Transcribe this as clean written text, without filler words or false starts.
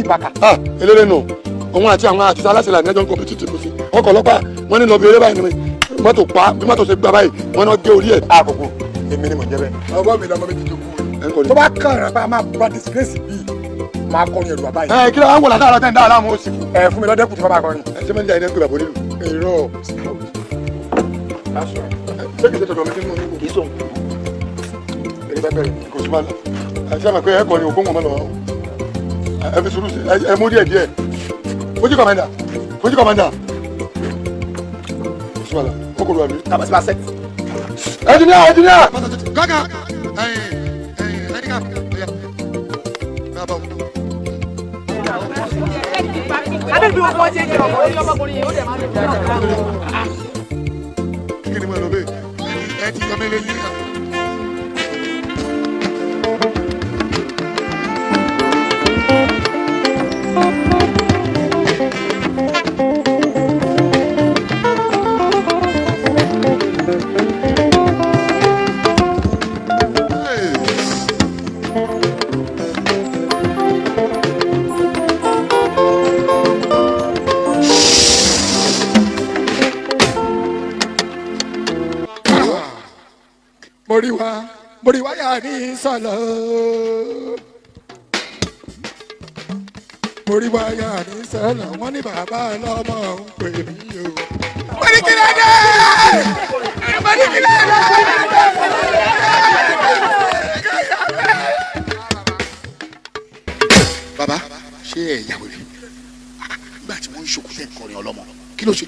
di bàkà. Ah, eléré nù òun àti àwọn àti aláṣẹ làní ẹjọ́ ń kọ̀mpútì tì sí ọkọ̀ ọlọ́pàá wọ́n ní lọ bí eré báyìí ni mọ́tò pa bí mọ́tò ṣe gbà báyìí wọ́n náà gé orí ẹ̀. Àkókò èmi ni mò ń jẹ bẹ́ẹ̀. Ọgbọ́n mi lọmọ mi ti jókòó. Tó bá kàn án bá máa bá disgrace bíi máa kọrin ẹ̀rù bàbá yìí. Ẹ kí ló ń wò látàrọ tẹ́ ń dá aláàmú òsì. Ẹ fún mi lọ́dẹ́kùn tí wọ́n máa kọrin. Ẹ ṣé mẹ́rin jáde ní pé bàbá onílù. Èrò. Ṣé kìí ṣe tọ̀dọ̀ mi tí mo ní Kì í sóhun. Eré bá bẹ̀rẹ̀ kò sí máa lọ. Ẹ ṣé àmọ̀ pé ẹ kọrin òkú wọn mọ́ lọ. Ẹ fi sùúrù sí ẹ mú díẹ̀ díẹ̀. Fújì kọ̀mẹ́ndà, Fújì kọ̀mẹ́ndà. Kò sí wàhálà, ó kò lù àbí. Kàbá sí bá sẹ́ẹ̀tì. Ẹnjìníà, ẹnjìníà. Gágà ẹ̀yìn ẹ̀yìn ẹ̀yìn ọ̀yà. Bàbá o. Abẹ́bí wọn kọ́ ṣe é jẹ́ ọmọkùnrin yìí ó dẹ̀ máa ń Kí ni mo lọ bẹ́ẹ̀? Ẹ ti sọ mí lé yín. Moriwa moriwa yà ní sọlọ. Moriwa yà ní sọlọ, wọ́n ní bàbá ọlọ́mọ ń pè mí o. Mo ní kí ló dé? Mo ní kí ló dé? Bàbá, ṣé ẹ yà wèrè nígbà tí wọ́n ń ṣokùn tẹ̀ ń kọrin ọlọ́mọ, kí ló ṣe?